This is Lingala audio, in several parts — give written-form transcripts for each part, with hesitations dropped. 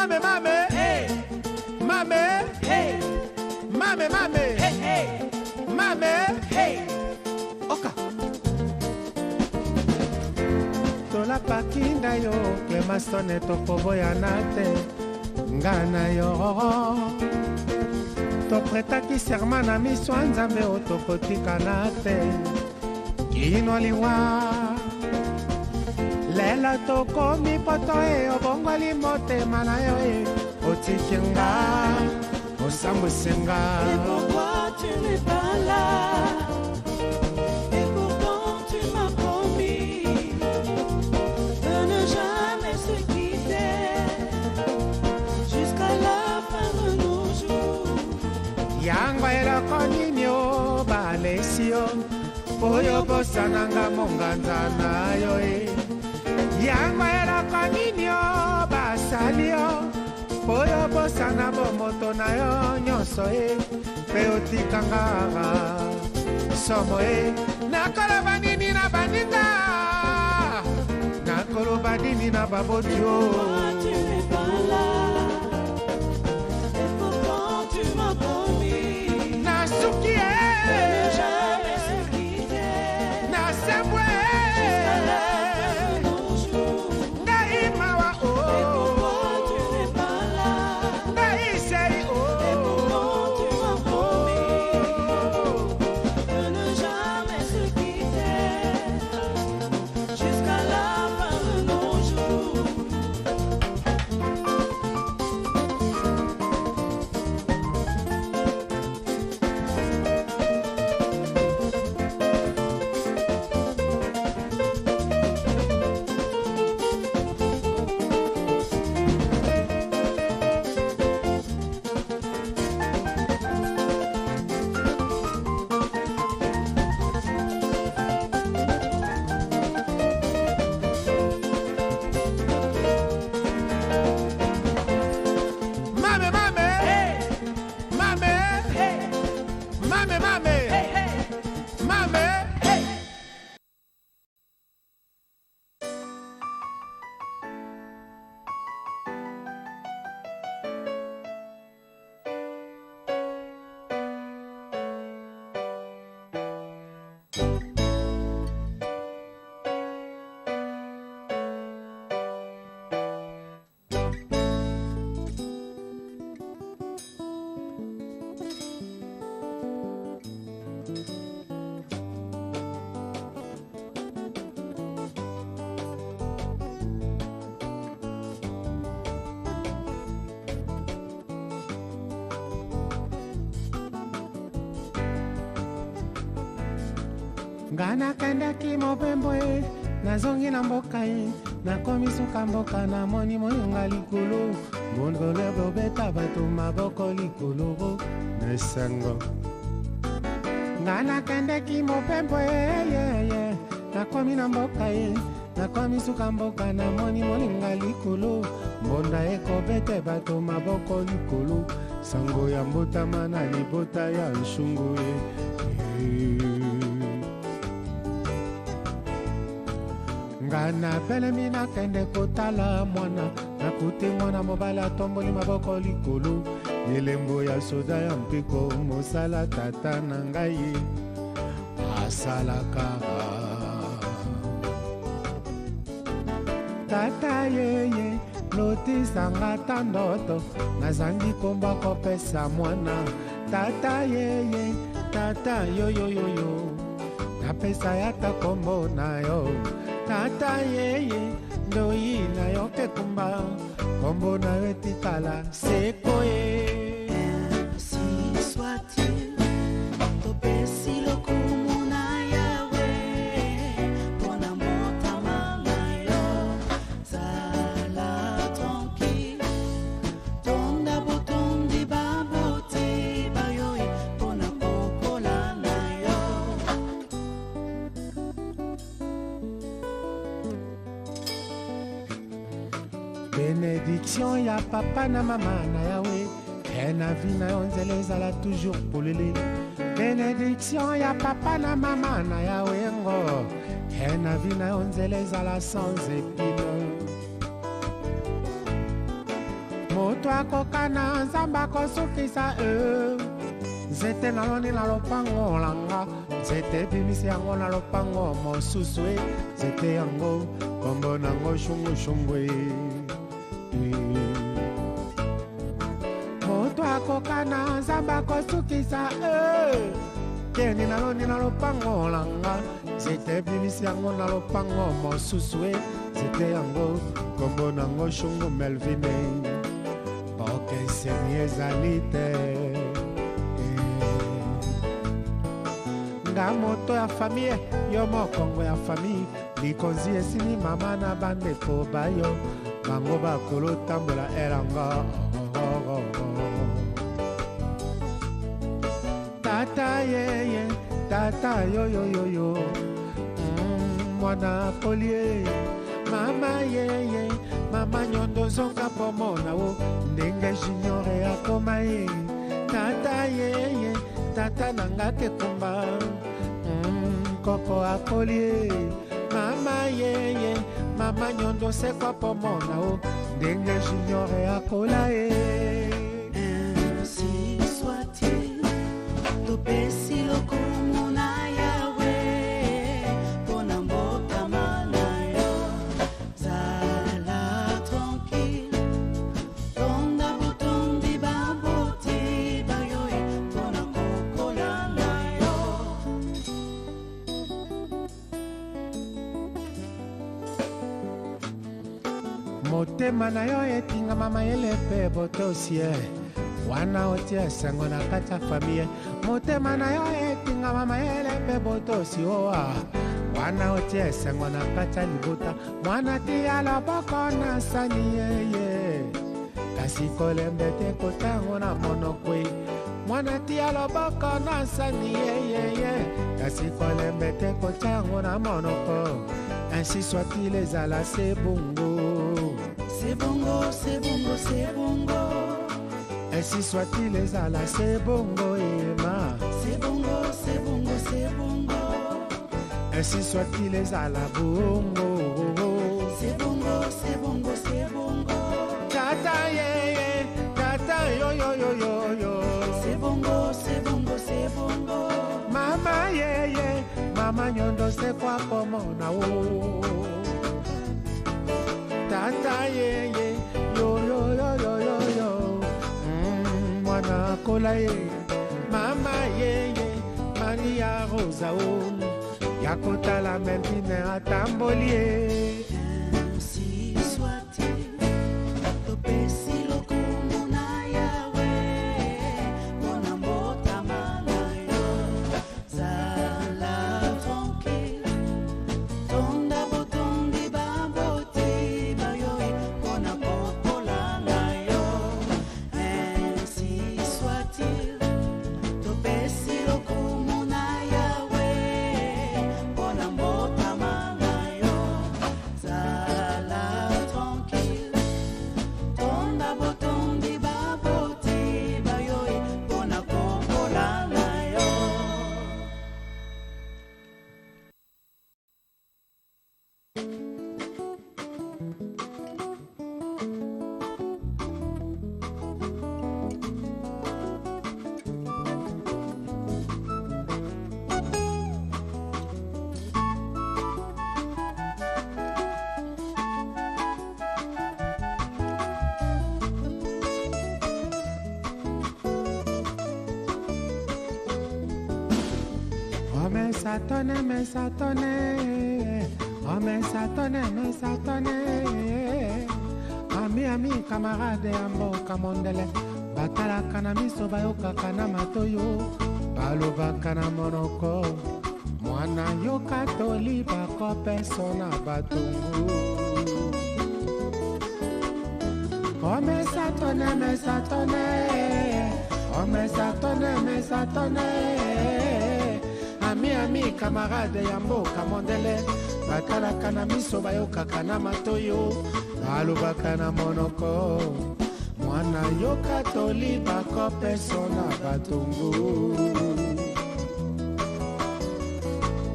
Mame mame. Hey. Mame. Hey. Mame mame. Hey, hey. Mame. Hey. Oka. Tolapaki ngai yo Clemastone, tokoboyana te nga na yo. Topretaki serment na miso ya Nzambe oyo tokotikana te kino liwa. Lelo tokomi poto e, obongoli motema na yo e, otiki nga, osambwisi nga. Et pourquoi tu n'es pas là? Et pourtant tu m'as promis de ne jamais se quitter jusqu'à la fin de nos jours. Yango eloko nini o balesi yo oyo bosananga monganza na yo e? Yango eloko nini o basali yo oyo bosana bomoto na yo nyonso e, mpe otikanga somo e? Nakoloba nini na baninga, nakoloba nini na baboti o? Pourquoi tu n'es pas là? Et pourtant tu m'as promis Nasuki de ne e, jamais se quitter nasembwe jusqu'à la fin de nos jours. Ngai mawa o. Et pourquoi tu n'es pas là? Ngai sei o. Et pourtant tu m'as promis de ne jamais se quitter jusqu'à la fin de nos jours. Mame mame. Hey, Mame. hey, Mame mame. hey, hey, Mame. hey. Nga nakendaki mobembo e, nazongi na mboka e, nakomi suka mboka, namoni moninga likolo, mondrole bobeta bato maboko likolo na esengo. Nga nakendeki mobembo e, yeye, nakomi na mboka e, nakomi suka mboka, namoni moninga likolo, mbonda ekobete bato maboko likolo, sango ya mbotama na libota ya nshungu e. Nga nabelemi, nakende kotala mwana, nakuti mwana mobali atomboli maboko likolo, elembo ya soda ya mpiko, mosala tata na ngai asalaka. Tata yeye, lotisanga ta ndoto, nazangi komba kopesa mwana. Tata yeye, tata yoyoyoyo, napesa yata kombo na yo. Tata yeye, ndoi na yo kekumba, kombo na yo etikala seko ye. Ainsi soit-il, topesi lokumu na Yawe mpona mbotama na yo. Zala tranquille, tonda botondi baboti bayoi mpona kokola na yo. Bénédiction ya papa na mama na yawe e na vi na yo, nzela ezala toujours polele. Bénédiction ya papa na mama na yawe ngo e na vi na yo, nzela ezala sans épine. Moto akokana Nzambe akosukisa e. Nzete naloni na lopango langa, nzete ebimisi yango na lopango mosusu e. Nzete yango kombo nango shungushungu e. Moto akokana Nzambe akosukisa e. Keni naloni na lopango langa, nzete ebimisi yango na lopango mosusu e. Nzete yango kombo nango shungu melvine. Bokeseni ezali te. Nga moto ya famille, yo mokongo ya famille, likonzi esili mama na bandeko bayo, bango bakolotambola elanga. Tata yeye, tata yoyoyoyo, mwana akolie, mama yeye, mama nyondo zonga pomona wo, ndenge junior akoma ye. Tata yeye, tata nanga kekumba, koko akolie, mama yeye, mama nyondo sekwa pomona wo, ndenge junior akola ye. Ainsi soit-il, topesi lokumu na Yawe, mpona mbotama na yo. Zala tranquille, tonda botondi baboti bayo e, mpona kokola na yo. Motema na yo etingama mayele mpe botosi e, wana otia esengo na kati ya famille. Motema na yo etingama mayele mpe botosi oa, wana otia esengo na kati ya libota. Mwana tia loboko na sani yeye, kasi kolembe te kotango na monoko e. Mwana tia loboko na sani yeyeye, kasi kolembe te kotango na monoko. Ainsi soit-il, ezala se bongo. Se bongo, se bongo, se bongo. Ainsi soit-il, ezala se bongo ema. Se bongo, se bongo, se bongo. Ainsi soit-il, ezala bongo. Se bongo, se bongo, se bongo. Tata yeye, tata yo yo yo yo yo. Se bongo, se bongo, se bongo. Mama yeye, mama nyondo se kwa pomona wo. Tata yeye, yo yo yo yo yo yo. Mwana kola ye, mama yeye, Maria Rosa o. Yakotala Melvine atamboli ye. Ainsi soit-il, topesi lokumu na Yawe, mpona mbotama na yo. Zala tranquille, tonda botondi baboti bayo e, mpona kokola na yo. Ainsi soit-il, topesi lokumu na Yawe, mpona mbotama na yo. Zala tranquille, tonda botondi baboti bayo e, mpona kokola na yo. Oh, mais ça tonne, mais ça tonne. Oh, mais ça tonne, mais ça tonne. Ami, ami, camarade ya mboka mondele, batalaka na miso, bayokaka na matoyo, balobaka na monoko. Mwana yoka toli bakopeso na batongo. Oh, mais ça tonne, mais ça tonne. Oh, mais ça tonne, mais ça tonne. Ami, ami, camarade ya mboka mondele, batalaka na miso, bayokaka na matoyo, balobaka na monoko. Mwana yoka toli bakopeso na batongo.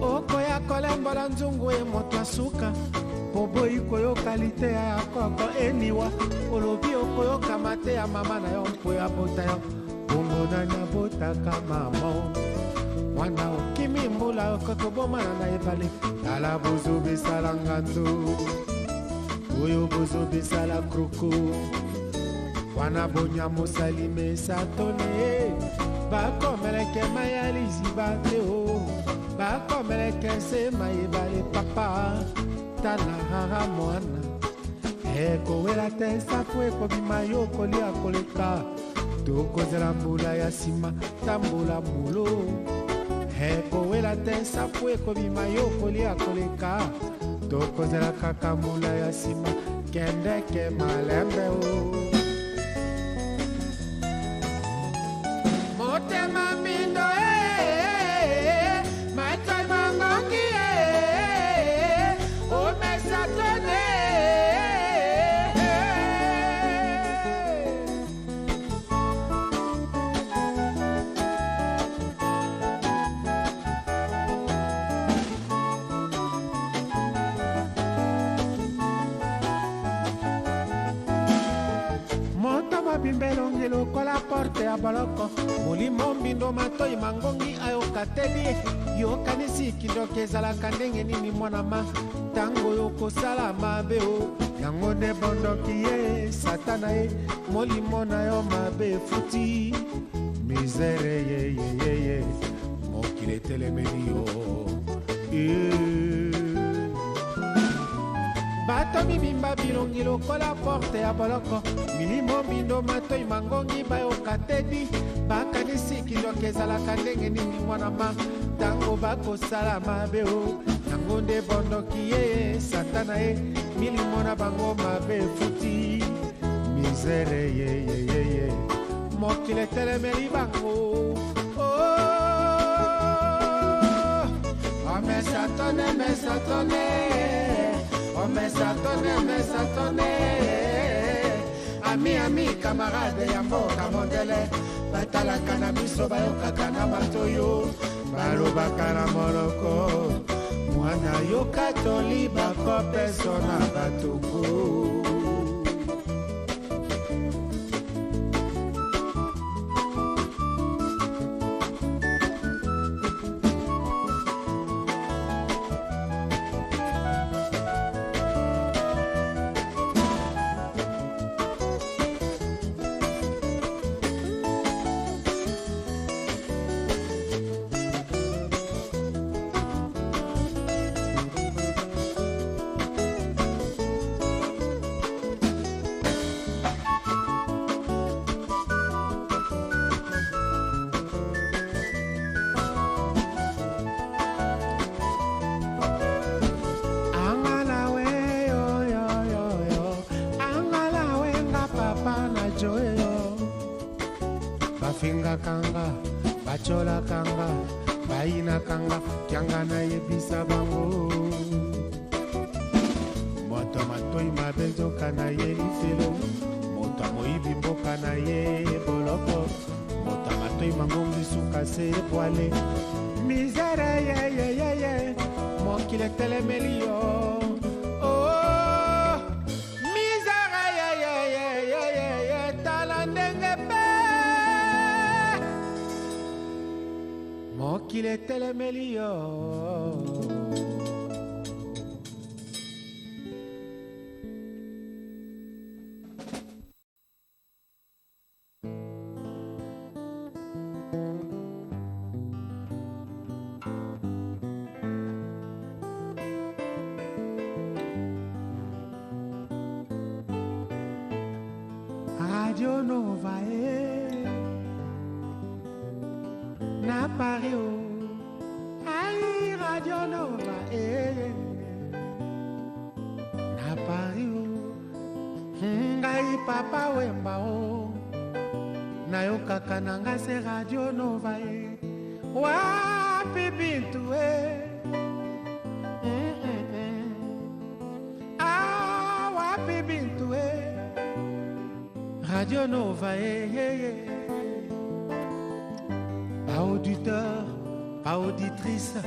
Okoya kolembola nzungu e moto asuka, Oboyi koyoka liteya ya koko eniwa, olobi okoyoka mateya mama na yo mpo ya bota yo. Bongo nani abotaka mama? Mwana okimi mbula okokobomana na ebale. Tala bozobisala ngando oyo bozobisala kroko wana bonya mosali mesatone bakomeleke mai ya liziba te o bakomeleke se mai ebale papa tala rara mwana ekowela te safu ekobima yo kolia koleka tokozela mbula ya nsima tambola molo ekowela te safu ekobima yo kolia koleka tokozela kaka mbula ya nsima kendeke malembe o motema mbindo e matoi mangongi e omesatone. Moto mobimba elongi lokola porte ya boloko molimo mbindo matoi mangongi ayoka teli yokanisi kindoki ezalaka ndenge nini mwana ma ntango yokosala mabe o yango nde bondoki ye satana ye molimo na yo mabe efuti misere yeyeyeye mokili etelemeli yo Eh. Bato mibimba bilongi lokola porte ya boloko milimo mbindo matoi mangongi bayoka tedi bakanisi kindoki ezalaka ndenge nini mwana ma ntango bakosala mabe o yango nde bondoki ye satana ye milimo na bango mabe efuti misere yeyeyeye mokili etelemeli bango. Oh, omesatone mesatone omesatone mesatone ami ami kamarade ya mboka mondele batalaka na miso bayokaka na matoyo balobaka na monoko mwana yoka toli bakopeso na batuku. Angala we yo yo yo yo angala we nga papa na joyo bafingakanga batyolakanga bayinakanga kianga nayebisa bango moto matoi mabe nzoka na ye lifelo moto amoyibi mboka na ye boloko moto amatoi mangongi suka se pwale misere yeyeyeye mokili etelemeli yo. Oh, misere yeyeyeyeye tala ndenge mpe mokili etelemeli yo. Radio Nova e na Paris o ai Radio Nova e na Paris o ngai Papa Wemba o nayokaka na ngai se Radio Nova e wapi Bintu e Ah wapi Bintu e Radio Nova e ba auditeur ba auditrice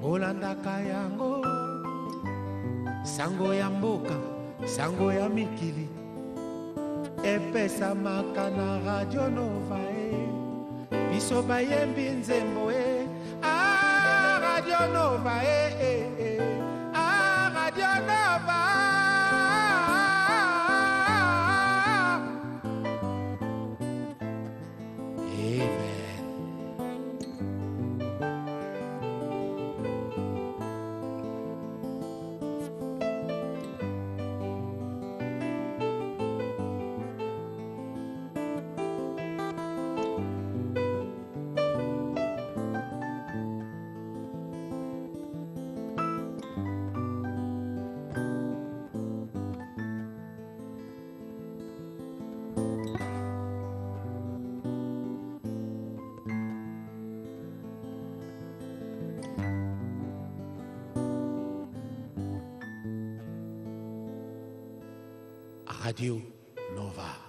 bolandaka yango. Sango ya mboka, sango ya mikili epesamaka na Radio Nova e. Biso bayembi nzembo e. Ah, Radio Nova e, e, e. Ah, Radio Nova. Amen. Radio Nova.